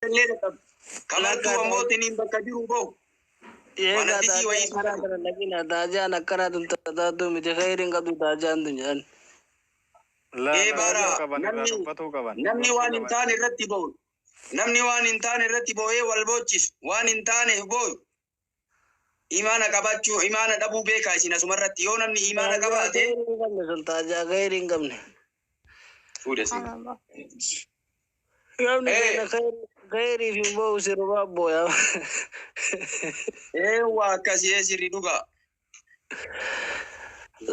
Illee dadhabu. Kamartuu Lakka ammootiniin bakka jiru bahu. Waan eegaa addisii taajaa wayii akkanaa sodaatu. kana dhaqina taajaan akkanaa tun taataatu miti khayriin qabdu taajaan tun jedhan. Laa Ee laa bara dubbatuu qaban irraa namni dubbatuu qaban namni gorsuu waan hin qaban. taane irratti ba'u. Namni waan hin taane irratti boo'ee wal boochisu. Waan hin taaneef boo'u. Imaana qabaachuu imaana dhabuu beekaa isin asumarratti yoo namni imaana Taajaa qabaate. khayrii hin qabne sun taajaa khayrii hin qabne. Fuudhe si. Subhanallah. Namni Ee keenya khayriif hin boo'u sirbaa booya. ee waa akkasii ee sirri dhugaa.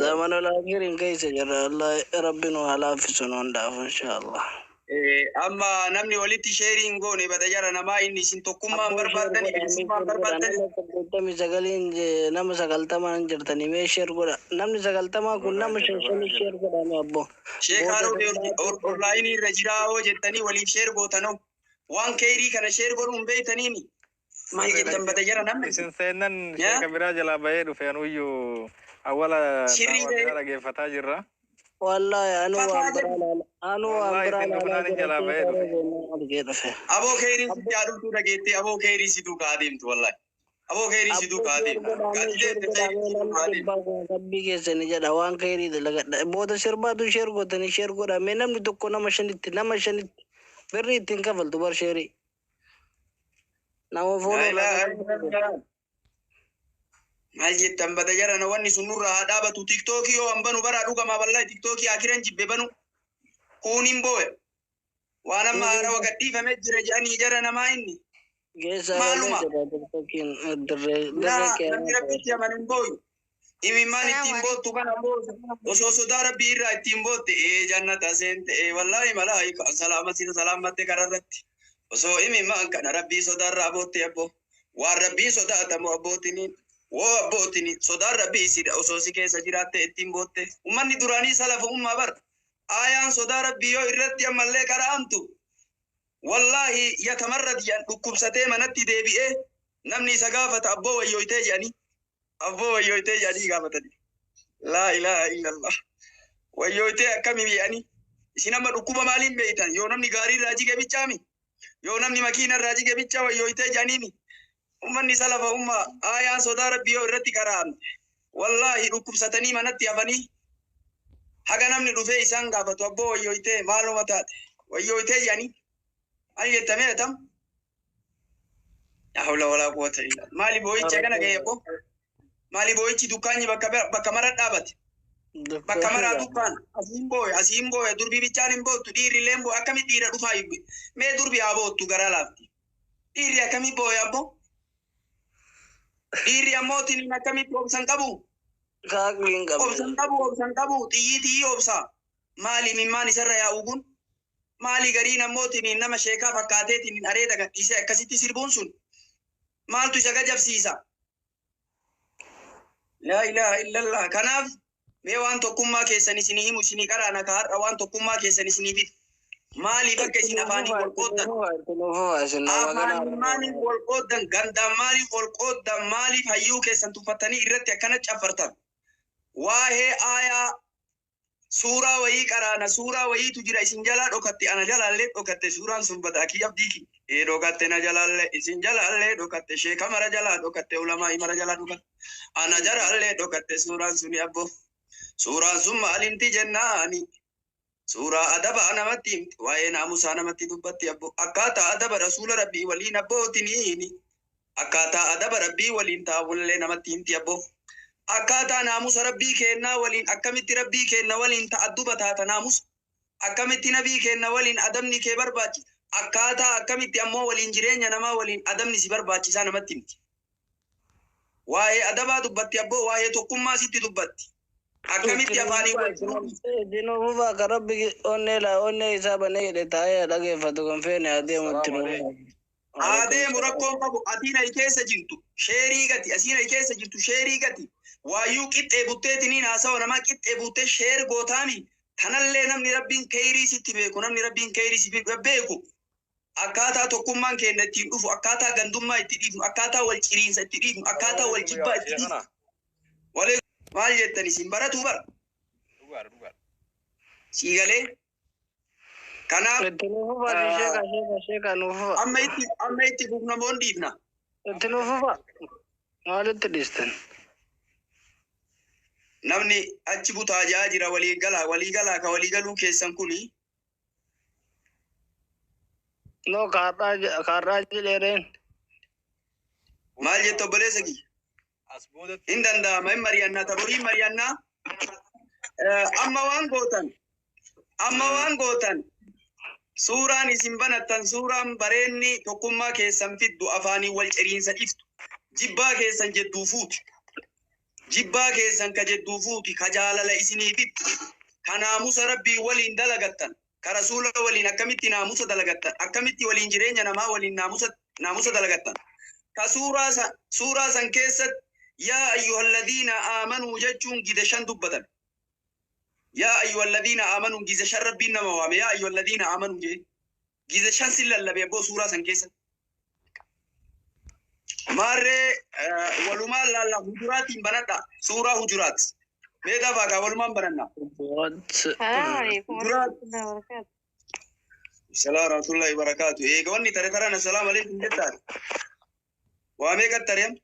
Zamana laakiriin keessa jirra. Wallahi rabbi nu haa laaffisu nu hundaaf inshaallah. Amma namni walitti sheerii hin goone bada jara namaa inni isin tokkummaan Abboo sheer barbaaddani godha mee bilisummaan sheer godha barbaaddani. nama 89n nama 90n jirtanii mee sheer godha namni 90 kun Godhaa nama jirra shan godhaa shanii jirra. sheer godha mee abboo Sheek booda Haaruu sirbaatu onlaayinii irra jiraa hoo jettanii waliif sheer gootanoo. Waan keerii kana sheer godhuun hin beeytaniini. Maal Sirriidha jettan isin bada jara namni isin seennan yaa sheeka biraa jalaa bahee dhufe anuyyuu awwala sirrii daawwaa biraa ta'e dhageeffataa jirra. Wallahi anuu fataa waan biraa jedhu. laala anuu waan Wallahi biraa isin laalaa dhufnaan jira jalaa sheek bahee Haaruu dhufe. seennan argee dhufe. Aboo keerii sitti haa dhuftuu dhageettee aboo keerii si duukaa adeemtu wallahi. Aboo keerii si Abboo duukaa sheer adeemtu. godhaa mee Gadi sheer deemte godhaa keerii mee si duukaa namni adeemtu. dhibbaa kun rabbii keessani jedha waan khayrii dalagadha booda sirbaatu sheer gootanii sheer godhaa mee namni tokko nama shanitti nama shanitti birrii ittiin kafaltu bar sheerii nama Laa fooloo irraa ilaaha kafaltu. illallah. Maal jettan bada jarana wanni sun nurraa haa dhaabatu. Tiktookii yoo an banu baraa dhugamaa wallahi tiktookii akiran jibbe banu kuuniin booya. Waan amma haarawa gadhiifamee jira jedhanii jara namaa inni. Geessaa galee Maaluma jira tiktokiin dirree dirree laa namni qiyaamaa rabbitti amanin hin booyu. Imimmaan Assalamu ittiin alaikum. boottu kana boosa. Osoo sodaa rabbii irraa ittiin bootte ee jannata seente ee wallaahi malaayika salaama sita salaamatte kararratti. Osoo imimmaan kana rabbii sodaarraa bootte abboo. Waan rabbii sodaatamu abbootiniin. Woo abbootiniin sodaan rabbii sidha osoo si keessa jiraatte ittiin bootte. Ummanni duraanii salafa ummaa bar. Aayaan sodaa rabbii yoo irratti ammallee qara'amtu. Wallaahi yatamarrad jedhan dhukkubsatee manatti deebi'ee namni isa gaafata abboo wayyooytee jedhanii. Abboo wayyooytee jedhanii gaafatanii. Laa ilaaha illallah. Wayyooytee akkamii jedhanii. Isin amma dhukkuba maaliin beeytan? Yoo namni gaarii irraa jige bichaami? Yoo namni makiina irraa jige bicha wayyooytee jedhaniini? Ummanni salafa ummaa aayaan sodaa rabbii yoo irratti qara'amte. Wallaahi dhukkubsatanii manatti hafanii haga namni dhufee isaan gaafatu abboo wayyooytee maaluma taate? Wayyooytee jedhanii. Maal jettamee atam? Laa hawla walaa quwwata illa. Maali boo'ichi akkana ga'e abboo? Maali boo'ichi dukkaanni bakka bakka mara dhaabate? Bakka maraa Dukkaanidha. dukkaan asiin boo'e asiin boo'e durbi bichaan hin boottu dhiirri illee hin boo'e akkamitti dhiira dhufaa hibbe mee durbi haa boottu garaa laafti dhiirri akkamii boo'e abboo dhiirri ammoo tiniin akkamitti obsan qabu Kaaqli hin qabne. obsan qabu obsan qabu xiyyii xiyyii obsa maali mimmaan isarra yaa'u kun maali gariin ammoo tiniin nama sheekaa fakkaatee tiniin areeda gadhiisee akkasitti sirbuun sun maaltu isa gajabsiisa. Laa ilaaha illallah. Kanaaf mee waan tokkummaa keessan isinii himu isinii qaraana ka har'a waan tokkummaa keessan isinii fidu. Maaliif akka Itti isin nuuf afaaniin fufaa wal itti qooddan? nuuf fufaa itti nuuf fufaa isin nama ganaa Afaaniin maaliif wal qooddan? Gandaan maaliif wal qooddan? Maaliif hayyuu keessan tuffattanii irratti akkana caffartan? Waa'ee aayaa suuraa wayii qaraana suuraa wayiitu jira isin jalaa dhokatte ana jalaallee dhokatte suuraan sun bada akii abdii ki ee dhokatte na jalaallee isin jalaallee dhokatte sheeka mara jalaa dhokatte ulamaa mara jalaa dhokatte ana jalaallee dhokatte suuraan suni abbo suuraan sun maalimti jennaani suuraa adabaa namatti himti waa'ee naamusaa namatti dubbatti abbo akkaataa adaba rasuula rabbii waliin abbootiniini akkaataa adaba rabbii waliin taa'ullee namatti himti abbo akkaataa naamusa rabbii kennaa waliin akkamitti rabbii kenna waliin ta'adduba taata naamusa akkamitti nabii kenna waliin adabni kee barbaachisa akkaataa akkamitti ammoo waliin jireenya namaa waliin adabni si barbaachisaa namatti himti waa'ee adabaa dubbatti abboo waa'ee tokkummaa sitti dubbatti Itti akkamitti nuuf afaanii fufaa wal itti nuuf itti nuuf fufaa ka rabbi onnee laa onnee isaa banee hidhe taa'ee dhageeffatu kan feene adeemu itti Salaamu nuuf alaikum. fufaa. Waalaikum adeemu salaam. rakkoon qabu atiin ai keessa jirtu sheerii gati asiin ai keessa jirtu sheerii gati waayyuu qixxee butteetiniin haasawa namaa qixxee buttee sheer gootaami tanallee namni rabbiin keyrii sitti beeku namni rabbiin keyrii sitti beeku akkaataa tokkummaan keenya ittiin dhufu akkaataa gandummaa itti dhiifnu akkaataa wal ciriinsa itti dhiifnu Salaamu akkaataa wal alaikum jibbaa yaa itti dhiifnu sheekana. walee maal jettan isin baratuu bara Dhugaadha dhugaadha. sii galee. Kanaaf Itti nuuf fufa sheeka sheeka sheeka nuuf fufa. Amma itti fufna moo hin dhiifna? Itti nuuf fufa. Maalitti dhiistan? Namni achi butaa jaa jira. Walii galaa, walii galaa, ka walii galuu keessan kuni. No, kaarraa kaarraa jedheereen. Maal jettu, obboleessa kiyya? As boodatti Hin danda'ama, hin mari'annaa, taborii mari'annaa. Amma waan gootan, suuraan isin banattan, suuraan bareenni tokkummaa keessan fiddu, afaanii wal ceriinsa dhiftu, jibbaa keessan jedduu fuuti, jibbaa keessan ka jedduu fuuti, ka jaalala isinii fiddu, ka naamusa Rabbii waliin dalagattan, ka Rasuula waliin akkamitti naamusa dalagattan, akkamitti waliin jireenya namaa waliin naamusa dalagattan, ka suuraa san keessatti "yaa ayyuhalladhiina aamanuu" jechuun gide shan dubbatan. "Yaa ayyuhalladhiina aamanuu" gize shan Rabbiin nama waame. "Yaa ayyuhalladhiina aamanuu" jee gize shan sin lallabe abboo suuraa san keessatti. Maarree walumaan laalla. Hujuraatiin banadha, suuraa Hujuraat. Mee dafaa kaa, walumaan bananna. What? السلام عليكم Hujuraat. ورحمة الله وبركاته. Salaam rahmatullahi barakaatu. Eega wanni tare taran "assalaamu alaikum" jettaan. Waa meeqat tareen?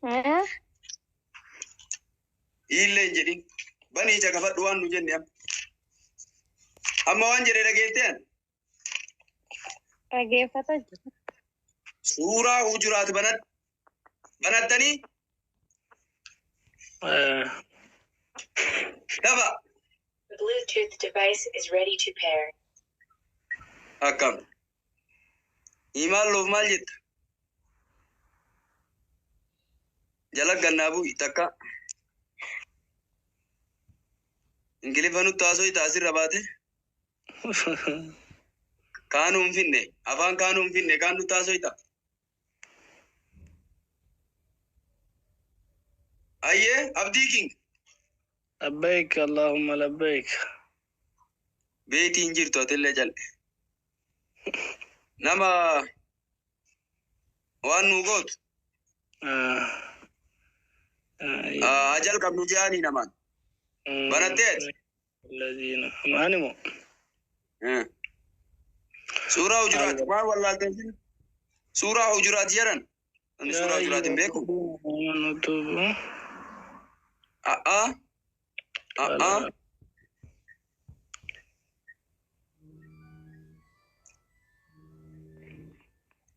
Eh? Hiillee hin jedhin. Banii ija kafadhu waan nu jenne amma. Amma waan jedhe dhageetteen? Dhaggeeffata jira. Suuraa Hujuraat banattanii dafa. Bluetooth device is ready to pair. Akkam. Imaan loof maal jetta? Jala gannaa bu'i takka. Ingiliffa nutti haasoo taasirra baate. Kaanuu hin finne. Afaan kaanuu hin finne. Kaan nutti haasoo. Ayyee, Abdii King. لبيك اللهم لبيك. Beetii hin jirtu, atillee jal'e. Nama waan nu gootu. Haa jalqabnu jedhanii namaan. Banatteet? الذين animo. Suuraa Hujuraat waan wallaaltan sin. Suuraa Hujuraat jedhan. Ani suuraa Hujuraat hin beeku. A'aa. A'aa.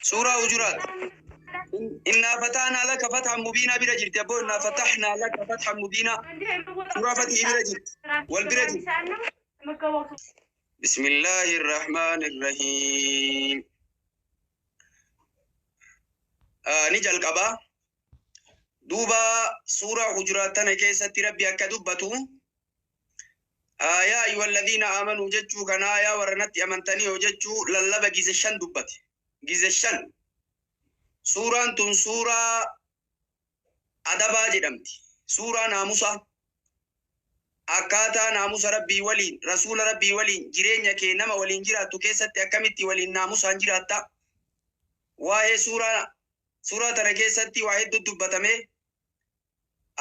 Suuraa Hujuraat. "Innaa fatahnaa laka fathan mubiinaa" bira jirti abboo. "Innaa fatahnaa laka fathan mubiinaa." Suuraa Fatii bira jirti. Wal bira jirti. بسم الله الرحمن الرحيم. Ni jalqaba. Duuba suuraa Hujuraat tana keessatti Rabbi akka dubbatu, "yaa ayyuhalladhiina aamanuu" jechuu kanaa, yaa warra natti amantanii hoo jechuu lallaba gize shan dubbate. Gize shan. Suuraan tun suuraa adabaa jedhamti. Suuraa naamusaa. Akkaataa naamusa Rabbii waliin, Rasuula Rabbii waliin, jireenya kee nama waliin jiraattu keessatti akkamitti waliin naamusaan jiraatta. Waa'ee suuraa tana keessatti waa hedduu dubbatame.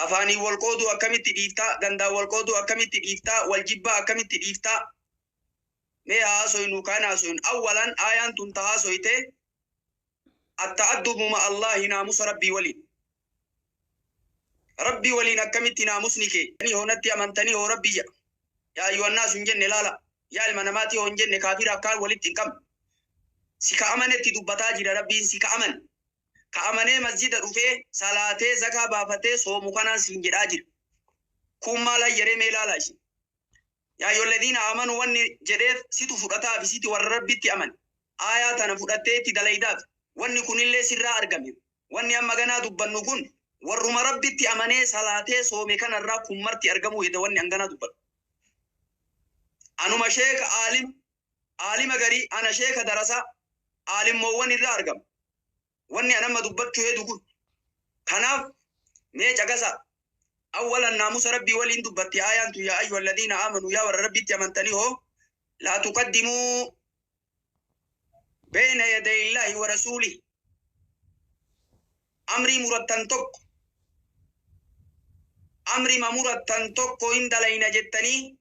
Afaaniin wal qooduu akkamitti dhiiftaa, gandaan wal qooduu akkamitti dhiiftaa, wal jibbaa akkamitti dhiiftaa. Mee haasoynu kaan haasoynu. Awwalan aayaan tun ta haasoyte atta'addubu ma Allahi, naamusa Rabbii waliin. Rabbii waliin akkamitti naamusni kee hoo, natti amantanii hoo Rabbii jedha. "Yaa ayyuhannaas" hin jenne, laala. Yaa ilma namaatii hoo hin jenne, kaafira akkaan walitti hin qabne. Si ka amanetti dubbataa jira Rabbiin, si ka amane. Ka amanee masjida dhufee salaatee zakaa baafatee soomu kanaan siin jedhaa jira. Kun maal hayyaree, mee ilaalaa ishee. "Yaa ayyuhalladhiina aamanuu" wanni jedheef situ fudhataa fi siti warra Rabbitti amane. Aayaa tana fudhattee itti dalaydaaf. Wanni kunillee sirraa argame. Wanni amma ganaa dubbannu kun warruma Rabbitti amanee salaatee soome kanarraa kun marti argamuu jedha wanni hanganaa dubbadhu. Anuma sheeka aalim aalima garii, ana sheeka darasaa aalimmoowwan irraa argama. Wanni an amma dubbachuu heedu kun. Kanaaf mee caqasa. Awwalan naamusa Rabbii waliin dubbatti aayaan tun. "Yaa ayyuhalladhiina aamanuu", yaa warra Rabbitti amantanii hoo, "laa tuqaddimuu bayna yaday Illaahi wa rasuulih". Amrii murattan tokko, amrima murattan tokko hin dalayna jettanii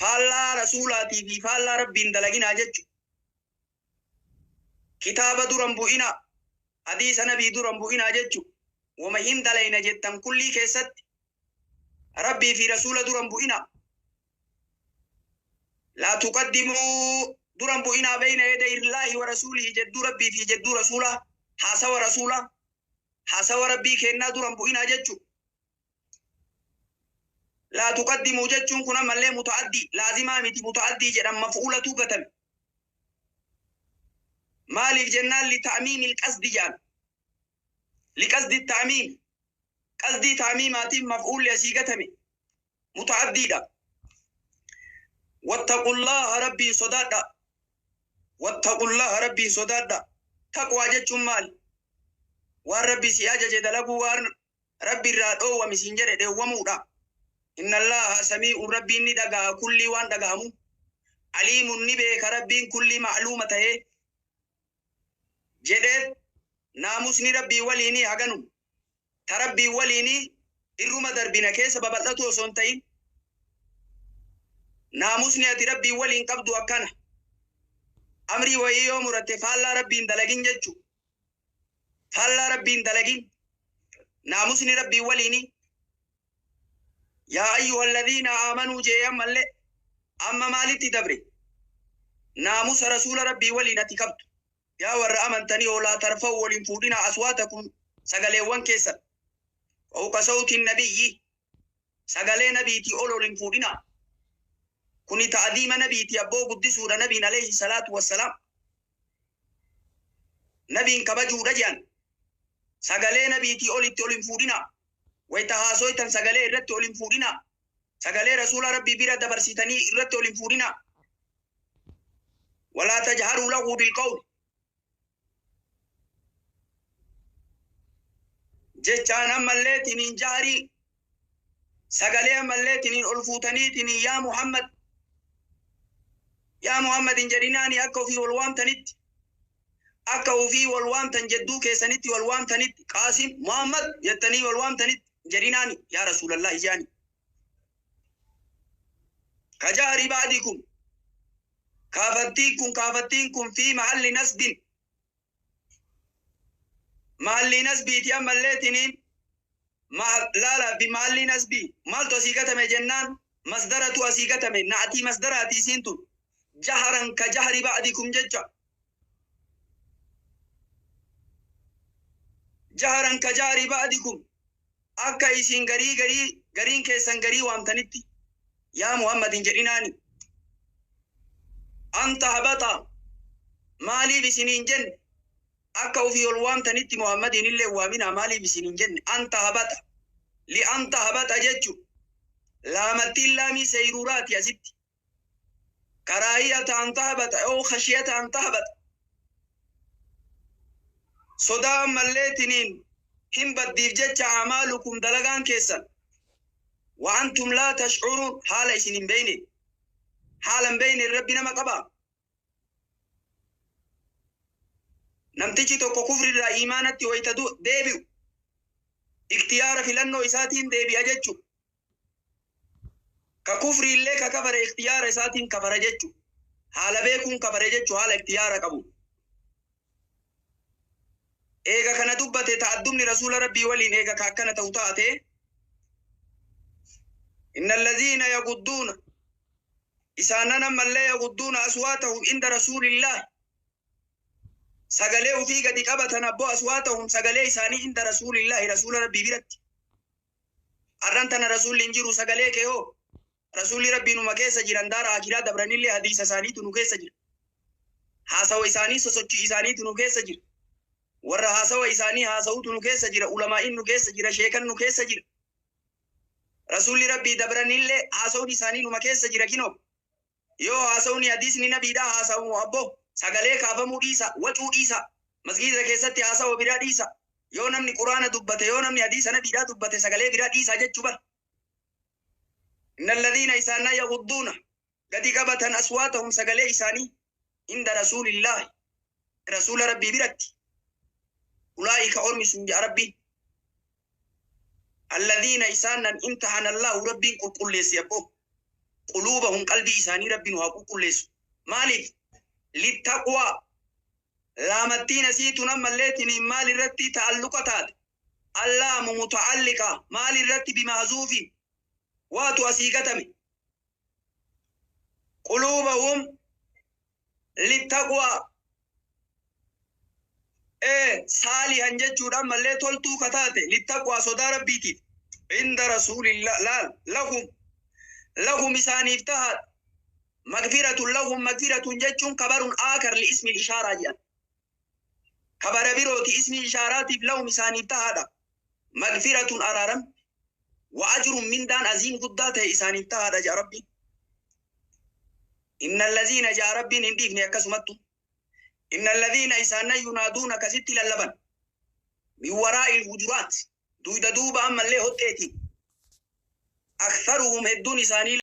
Faallaa rasuulaatii fi faallaa rabbiin dalaginaa jechu. Kitaaba duran bu'inaa, hadiisa nabii duran bu'inaa jechu. Wama hin dalayna jettan kullii keessatti rabbii fi rasuula duran bu'inaa. Laa tuqaddimuu duran bu'inaa bayna yaday illaahi wa rasuulihi, jedduu rabbii fi jedduu rasuulaa, haasawa rasuulaa, haasawa rabbii kennaa duran bu'inaa jechu. Laa tuqaddimuu jechuun kun ammallee muta'addii laazimaa miti, muta'addii jedhan, maf'uulatu gatame. Maaliif jennaan, lita'miimi ilqasdi jedhan, liqasdi ta'miim, qasdii ta'miimaatiin maf'uulli asii gatame muta'addiidha. Wattaqullaha, rabbiin sodaadha. Wattaqullaha, rabbiin sodaadha. Taqwaa jechuun maali? Waan rabbi si ajaje dalaguu, waan rabbi irraa dhoowwami siin jedhe dhoowwamuudha. Inna allaha samii'un, rabbiin ni dhagaha kullii waan dhagahamu, aliimun, ni beeka rabbiin kullii ma'luuma tahee jedhee. Naamusni rabbii waliinii haganu ta rabbii waliinii irruma darbina keessa babal'atu osoo hin ta'in, naamusni ati rabbii waliin qabdu akkana. Amrii wayii yoo muratte faallaa rabbiin dalagin jechu, faallaa rabbiin dalagin, naamusni rabbii waliinii. Yaa ayyuha alladhiina aamanuu jee ammallee. Amma maalitti dabre? Naamusa rasuula rabbii waliin ati qabdu. Yaa warra amantanii, laa tarfa'u, waliin fuudhina, aswaatakum, sagaleewwan keessan, fawqa sawti nabiyyi, sagalee nabiitii ol waliin fuudhina. Kuni ta'diima nabiiti abboo, guddisuudha nabiin alayhi salaatu wassalaam, nabiin kabajuudha jedhan. Sagalee nabiitii olitti ol hin fuudhina. Wayta haasoytan sagalee irratti ol hin fuudhina. Sagalee rasuula rabbii bira dabarsitanii irratti ol hin fuudhina. Walaa tajharuu lahu bilqawl jechaan ammallee tiniin jaarii sagalee ammallee tiniin ol fuutanii tiniin yaa Muhammad, yaa Muhammad hin jedhinaani. Akka ofii wal waamtanitti, akka ofii wal waamtan, jedduu keessanitti wal waamtanitti, Qaasim, Muhammad jettanii wal waamtanitti jedhinaani. Yaa Rasuulallah ijaani. Kajahri ba'dikum, kaafattiin kun, kaafattiin kun fi mahalli nasbin, mahalli nasbiiti ammallee tiniin laala bi mahalli nasbii. Maaltu asii gatame jennaan, masdaratu asii gatame, na'atii masdaraati isiin tun. Jaharan ka jahri ba'dikum jecha, jaharan ka jahri ba'dikum, akka isin garii garii gariin keessan garii waamtanitti yaa Muhammad hin jedhinaani. An tahbata, maaliif isin hin jenne? Akka ufii ol waamtanitti Muhammadiin illee waaminaa maaliif isin hin jenne? An tahbata, li an tahbata jechu, laamattiin laamii seyruuraati asitti. Karaahiyata an tahbata oo khashiyata an tahbata, sodaa ammallee tiniin hin baddiif jecha, amaalukum, dalagaan keessan, wa antum laa tashcuruun, haala isin hin beyne, haala hin beyne rabbi nama qaba. Namtichi tokko kufrirraa iimaanatti wayta deebi'u iktiyaara filannoo isaatiin deebi'a jechu. Ka kufri illee ka kafare iktiyaara isaatiin kafara jechu, haala beekuun kafare jechu, haala iktiyaara qabu. Eega kana dubbate, ta'addumni rasuula rabbii waliin eega ka akkana ta'u taate, inna alladhiina yagudduuna, isaanan ammallee, yagudduuna aswaatahum inda rasuulillah, sagalee ufii gadi qabatan abboo, aswaatahum, sagalee isaanii, inda rasuulillahi, rasuula rabbii biratti. Arran tana rasuulli hin jiru, sagalee kee hoo? Rasuulli rabbii numa keessa jiran, daara akiraa dabranillee hadiisa isaaniitu nu keessa jira, haasawa isaanii, sosochii isaaniitu nu keessa jira, warra haasawa isaanii haasa'utu nu keessa jira, ulamaa'in nu keessa jira, sheekan nu keessa jira. Rasuulli rabbii dabranillee haasawni isaanii numa keessa jira. Kinoo yoo haasawni hadiisni nabiidhaa haasawamu abboo, sagalee kaafamuu dhiisa, wacuu dhiisa, masgiida keessatti haasawa biraa dhiisa. Yoo namni quraana dubbate, yoo namni hadiisa nabiidhaa dubbate, sagalee biraa dhiisa jechuu bar. Inna alladhiina, isaanna, yagudduuna, gadi qabatan, aswaatahum, sagalee isaanii, inda rasuulillaahi, rasuula rabbii biratti, ulaa'ika, ormi sun ja'a rabbii, alladhiina, isaanan, imtahana allaahu, rabbiin qulqulleessi abboo. Quluubahum qalbii isaanii Rabbi nu haa qulqulleessu. Maaliif? Littaqwaa. Laamattiin asiitun ammallee tiniin maal irratti ta'alluqa taate? Allaamu muta'alliqa maal irratti bimahzuufin waatu asii gatame. Quluubahum littaqwaa. Ee saalihan jechuudha ammallee toltuu kataate littaqwaa sodaa Rabbiitiif. Inda rasuulillah laal lahum lahum isaaniif tahaadha. Magfiratun lahum magfiratun jechuun kabarun aakar li ismi ishaaraa jedhan. Kabara birooti ismi ishaaraatiif lahum isaaniif tahaadha. Magfiratun araaram wa ajrun mindaan aziim guddaa ta'e isaaniif tahaadha jedha Rabbiin. Inna allaziina jedha Rabbiin hin dhiifne akkasumattu. Inna allaziina isaanan yunaaduuna kasitti lallaban. Min waraa'il hujuraat. Duyda duuba ammallee hoxxeetiin. Aktharuhum hedduun isaanii